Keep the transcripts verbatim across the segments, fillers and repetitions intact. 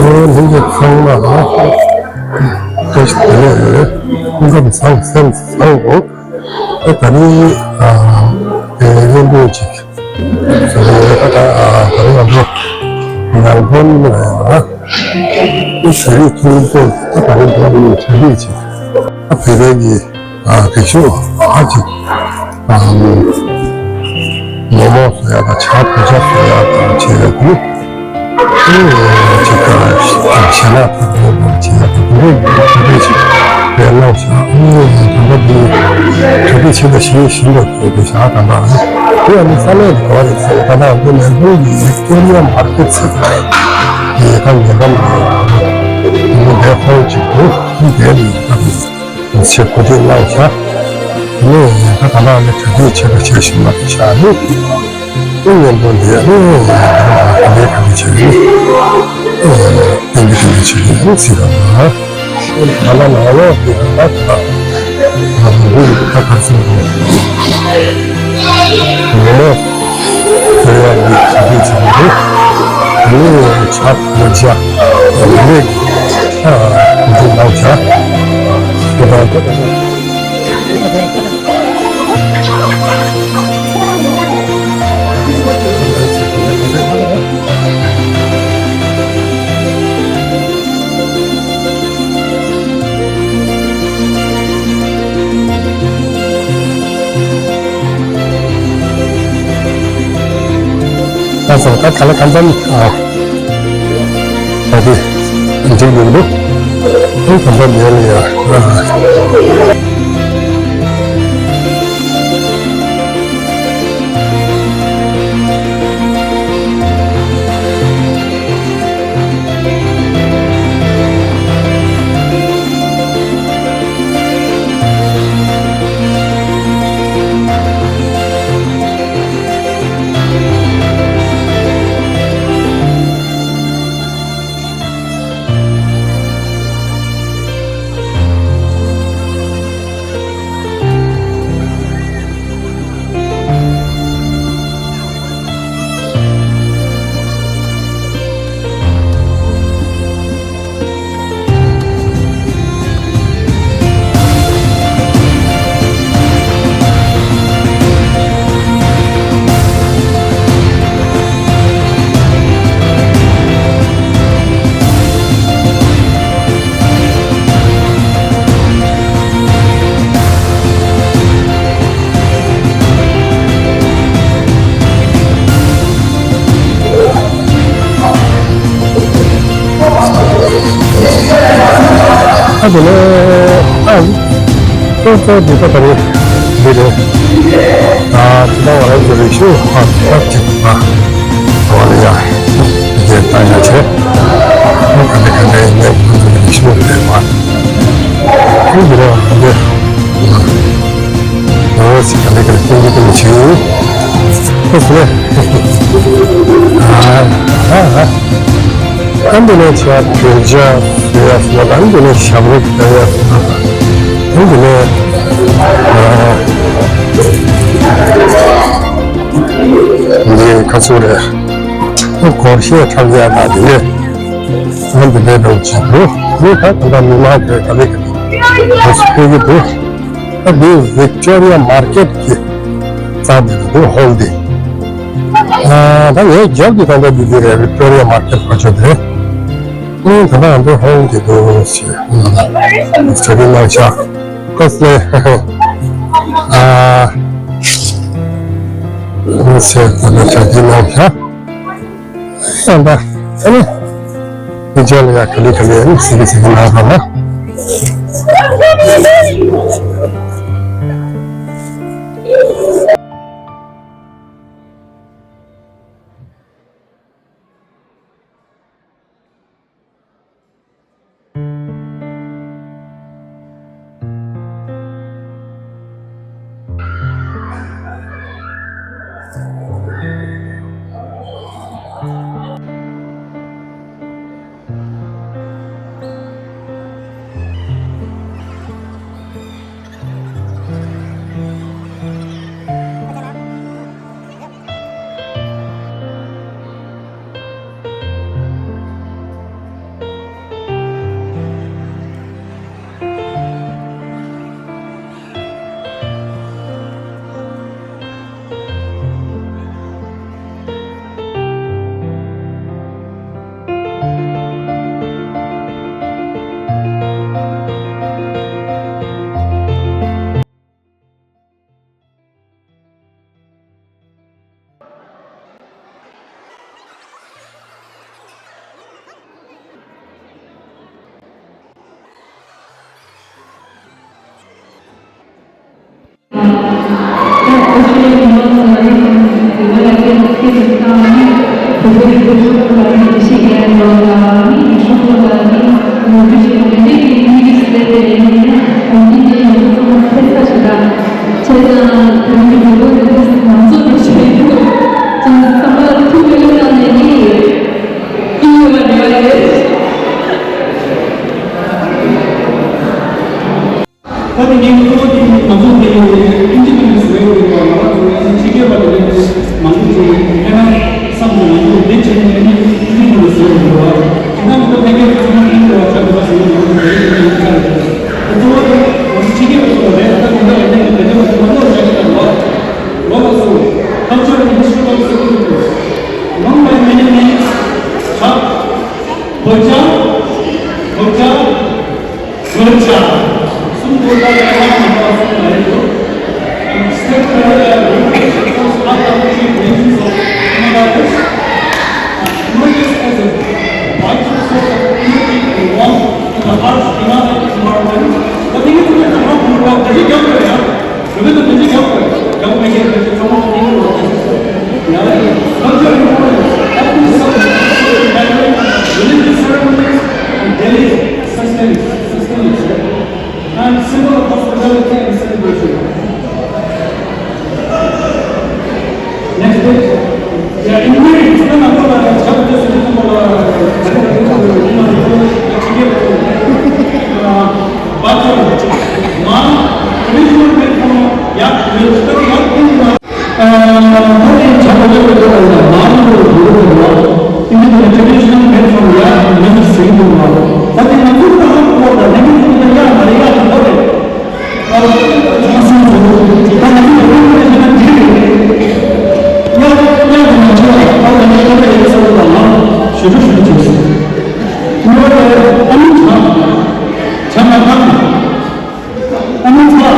ལྷན་རྒྱས་ཚང་མ་ལ་བཀྲ་ཤིས་བདེ་ལེགས། སྐུ་ཁམས་བཟང་སེམས་བཟང་འོང་། ཨེ་ད་རིང་ཨ་དེ་བརྙན་ཐུང་ཅིག་བཟོས་ཡོད། ད་ད་རིང་ང་ཚོ་མེལ་བོན་ལ་ཨེ་ཟས་རིགས་ཐོན་རྫས་ད་ད་རིང་འགྲོ་རིང་གྲ་སྒྲིག་ཅིག་ཨ་བོད་པའི་གི་ཨ་དེ་ཤོག་ཨ་ཅིག་ཨ་ལོ་མོ་བཟོ་ཡག་དང་ཇ་བོད་ཇ་བཟོ་ཡག་དང་བྱས་ཡོད་དེ། ཨེ་ཅིག་ཨ་ཞལ་ལག་ཕབ་ཡག་དང་བྱས་ཡག་དང་དེ་འདྲའི་གྲ་སྒྲིག་ཅིག་སྤེལ་གནང་བཞག་ཨེ་ད་ལྟ་འདི་གྲ་སྒྲིག་བྱེད་པ་བཞིན་བཞིན་དུ་བྱས་ཏེ་བཞག་ད་ལྟ་ཨེ་དེ་ཡང་ནི་ས་གནས་དེ་ག་རེ་ཟེར་ད་ལྟ་འདི་མེལ་བོན་གྱི་ཝིག་ཊོ་རི་ཡ་མར་ཀེཊ་ཟེར་ཡ་ཁང་ཉེ་འགྲམ་དུ་འདི་ནི་དེ་ཧོལ་ཅིག་འདུག་དེ་ལ་ཡིན་ད་དུ། ཆེ་གོ་སྒྲིག་གནང་བྱ། ནི་ད་ད་ལྟ་ནི་གྲ་སྒྲིག་བྱེད་པ་བྱེད་བཞིན་པ་དེ་བྱ་རེད། ཨེ་ཉན་པོ་འདི་ཨེ་ག་ལེ་ག་ལེ་བྱེད་ཀྱི་ཨེ་ཏན་ཏན་ཏན་ཏན་བྱེད་ཀྱི་ཨེ་ཟེར་བ་ན། ད་ལྟ་ནང་ལོགས་ཀྱི་ད་ད་ད་ད་ད་ད་ག་ཚོད་ནས་ལོ་ཟེར་ཡག་གི་གྲ་སྒྲིག་བྱེད་ཀྱི་རེད། དེ་ནས་ཇ་བོད་ཇ་ལས་ཀྱི་ཨ་གོ་སྒྲིག་གནང་བྱ། དེ་དང་དེ་དང་། ད་སོང་ད་ག་ལ་གང་འཚམ་ཨ་ད་དེ་འགྲིག་མི་འདུག་ཨེ་གང་འཚམ་ཡོད་ལ་ཡ་ཨ། ཨ་དེ་ནས་ཨ་ཁོང་ཚོ་འདི་ཚོ་ད་རེས་འདི་རེད། ཨ་ཅི་ད་ང་རང་ཚོ་རེ་ཞུ་ཨ་ཅི་ད་ཅི་ད་ཨ་ལ་ཡ་འདི་ད་ཡ་ཆེ་ཨ་ག་ལེ་ག་ལེ་ཡིན་ནས་ཁོང་ཚོ་རེ་ཞུ་རེད་པ། ཁོང་འདི་རེད་འདི། ཨོ་སི་ཀ་ལེ་ཀ་ལེ་ཀུང་ཀུང་ཀུང་ཆུ། ཨོ་སི་ལེ། ཨ་ཨ་ཨ། ཨ་འདི་ནས་ཆ་བོད་ཇ་ཟེར་ཡ་སོགས་དང་འདི་ནས་ཞབས་བྲོ་ཟེར་ཡ་སོགས་དང་འདི་ནས་ཨ་འདི་ཁ་སོ་རེད། ཨ་སྒོར་གཞས་འཁྲབ་ཡ་དང་འདི་ནས་ཨ་འདི་འདྲའི་འདྲ་བོ་ཅིག་འདུག་འདི་ད་ད་ལྟ་མི་མང་གི་ག་ལེ་ག་ལེ་ཨ་སུ་ཕེབས་ཀྱི་འདུག་ད་འདི་ཝིག་ཊོ་རི་ཡ་མར་ཀེཊ་གི་རྩ་འདི་རེད་འདུག་ཧོལ་འདི། ཨ་ད་ངའི་རྒྱབ་ཀྱི་ད་ལྟ་འདི་འདི་རེད། ཝིག་ཊོ་རི་ཡ་མར་ཀེཊ་ཕར་ཕྱོགས་དེ་རེད། ཨ་ད་ལྟ་འདི་ཧོལ་འདི་འདུག་ཟེར། ཨ་ད་ཝིག་ཊོ་རི་ཡ་མར་ཀེཊ་ཁོ་སི་ལེ། ཨ་ཨ་ཟེར་ད་ལྟ་ཝིག་ཊོ་རི་ཡ་མར་ཀེཊ། ཨ་ད་ཨ་ནི་འདི་ལ་ཡ་ག་ལེ་ག་ལེ་ཨ་ནི་ཟེར་གི་ཟེར་གི་ན་ད་ལ། ཚོགས་དེ་ཨིན་ཇི་ནས་བཟོས་ཡོད་པ་ང་རང་ཚོ་ཕྱི་རྒྱལ་བ་དེ་མང་པོ་ཅིག་ཕེབས་ན་བསམ་བློ་ང་ཚོ་འདི་བྱས་ནས་ཨིན་ཇི་ནས་བཟོས་ཡོད་པ། དེ་ནང་གི་ཕ་གིར་ཚང་མ་ཨིན་ཇི་བ་ཆགས་པ་སོང་ནས་ང་ཚོ་བོད་ཡིག་ནས་ཡིན་ས་རེད། གཙོ་བོ་དེ་ང་ཚོ་ཕྱི་རྒྱལ་བ་ཚོ་རེད། ད་དེ་འདྲ་བ་ནས་བོད་ཡིག་ཚང་མ་ཀློག་བྱ་གི་དང་ལོ་ལོ་ལ་སོ། Culture and history of Singapore, known by many names, ཆ། བོད་ཇ། བོད་ཇ། བོད་ཇ། གསུམ་བོད་ཇ་ལ་ཡང་མ་གསུམ་ལ་ཡོད། State career and reputation for art and creative nations of Singapore. Emerges as a vital source of unity and warmth in the harsh economic environment. But the thing is, the Hmar group of the Jacob, the Jacob, the Jacob, the Jacob, the Jacob, religious ceremonies and daily sustenance, sustenance, and symbol of hospitality and celebration. Next page. Yeah, in English, it's not about, uh, chapter six, it's about, uh, uh, bathroom. Ma, traditional made from yak milk, yak milk. ཨ། ད་ནི་བྱ་བ་ལས་པའི་སྐབས་ལ་མར་ལུགས་ལ་འགྱུར་བ་འགྲོ་བ། ཨིན་ཇི་ནས་traditional made from yak milk ཟེར་གྱི་འདུག་བ། ད་དེ་ང་ཚོ་ལ་ཧ་གོ་བ་དང་ནི་ཡག་གི་འདུག་རེད། ཨ། ཚང་སོང་ཚོ། ད་ང་ཚོ་ལ་དཔེ་མི་སྲིད་ན་འགྲིག་རེད། ཡག་ཡག་གི་མ་ཆོག་ཨ། ད་ནི་ལྟ་བ་ཡག་ས་བ་དང་ལ་ཞུ་ཞུ་ཞུ་བྱས་སོང་། ངོ་བོ་ཨ་མི་ཆ་ཆ་མ་ཐག་ཨ་ནི་ཚ།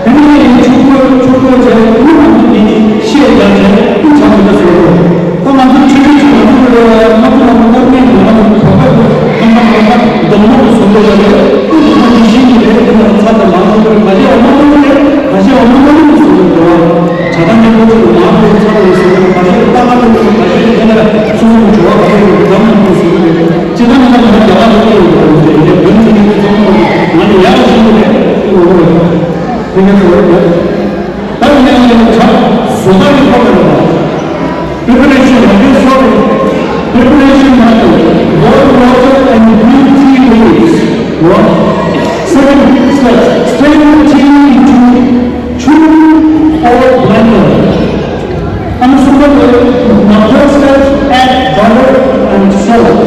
དེ་ནས་ཆུ་བོ་ཆུ་བོ་བྱས་ཀླུ་མ་འདི་ཤེས་རྒྱ་བྱས་ཀླུ་བྱ་མི་འདྲ་ཟེར་རོ། ད་ང་ཚོ་ཆུ་ཆུ་ཆུ་ང་ཚོ་ལ་ང་ཚོ་ལ་ང་ཚོ་ལ་ང་ཚོ་ཁོ་པ་ཁོ་ཁམ་ཁམ་ཁམ་ཁམ་སྡོང་མོ་དུ་སོང་འདྲ་བྱས་ཀླུ་མ་འདི་ཤེས་ཀྱི་རེད། དེ་ལ་ཚ་དང་མ་ཚ་དུ་ཁ་ཤས་འོ་མ་འདི་རེད། ཁ་ཤས་འོ་མ་འདི་རེད་སོང་འདྲ་བ། བྱ་དང་ཉམ་པོ་ཆུ་ལ་ང་ཚོ་ཚ་དང་སོང་འདྲ་ཁ་ཤས་ལྟ་ང་ཚོ་ཁ་ཤས་དེ་ལ་སོང་འདྲ་བ་ཁ་ཤས་ལ་ང་ཚོ་སོང་འདྲ། སྤྱིར་བཏང་ང་ཚོ་རྒྱ་གར་ལ་སླེབས་ཡོད་པ་རེད། དེ་ཡིན་ནའི་བོད་ཀྱི་མི་ཚོ་ཚང་མ་ང་ཚོ་ཡག་ཤིན་ཏུ་རེད། དེ་ངོ་བོ་རེད། དེ་ངས་ཚོ་རེད། ད་ཡིན་ནའི་ང་ཚོ་བཟོ་ལྟ་གི་ཐོག་ལ་རེད། Preparation, okay, sorry. Preparation method. Boil water and brew tea leaves. What? Second step, strain the tea into churn or blender. And the third step, add butter and salt.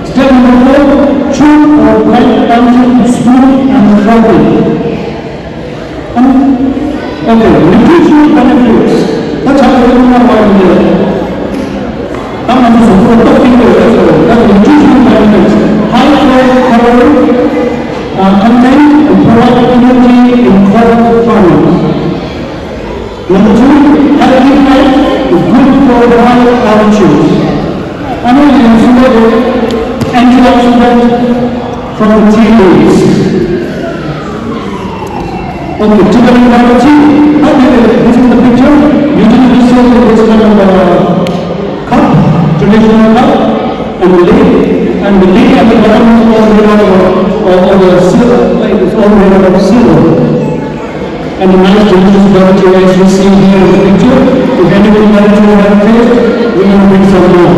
Step number four, churn or blend until smooth and fluffy. Um, okay, nutritional benefits. ད་ཆ་ཚང་ཡོད་ན་བ་ཡིན་ཏེ། ད་ང་ཚོ་གཟུགས་པོ་ལ་སྟོབས་ཤིག་ཡོད་རེད་ཟེར་བ། ད་nutritional benefits. High fat calorie, uh, content and provide energy in cold climates. Number two, healthy fat is good for high altitudes. Another is antioxidant from the tea leaves. Okay, to the number three. Okay, this is the picture. Usually we see this kind of, uh, cup, traditional cup, and the lid, and the lid at the bottom is all made out of, of, of the silver, like, it's all made out of silver. And the nice delicious beverages as you see here in the picture. If anybody wants to have a taste, we will bring some more.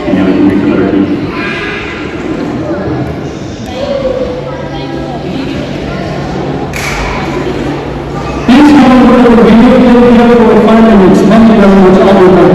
Any other drink already? Please come and put up a video clip here for five minutes. Thank you very much, everyone.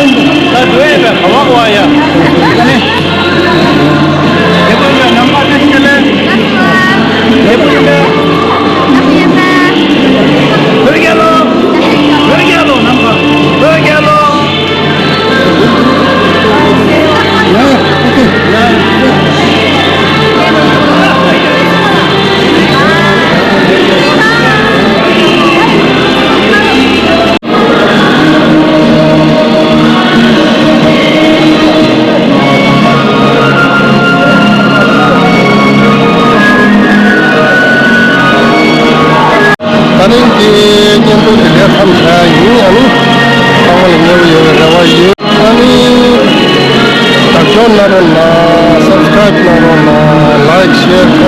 ད་འགྲོ་ཡས་པའི་ག་བ་ག་བ་ཡ། ཨ་ནི། རྒྱལ་པོ་ཡ་ནམ་མཁའ་དེ་ཤི་ལེ། རྒྱལ་པོ་ཡིན་པས། བོད་རྒྱལ་ལོ། བོད་རྒྱལ་ལོ་ནམ་མཁའ། བོད་རྒྱལ་ལོ། ཡ་ཡ་ཨོ་ཁེ། ཡ་ཡ། ད་རིང་གི་བརྙན་ཐུང་འདི་འདྲ་མཚམས་བཞག་ཡིན། ཨ་ནི་ཚང་མ་ལ་མཉེས་པོ་ཡོད་པའི་རེ་བ་ཡོད། ཨ་ནི་རྒྱབ་སྐྱོར་གནང་རོགས་གནང་། སབ་སི་ཀ་རེབ་གནང་རོགས་གནང་། ལའིཀ་ཤེར་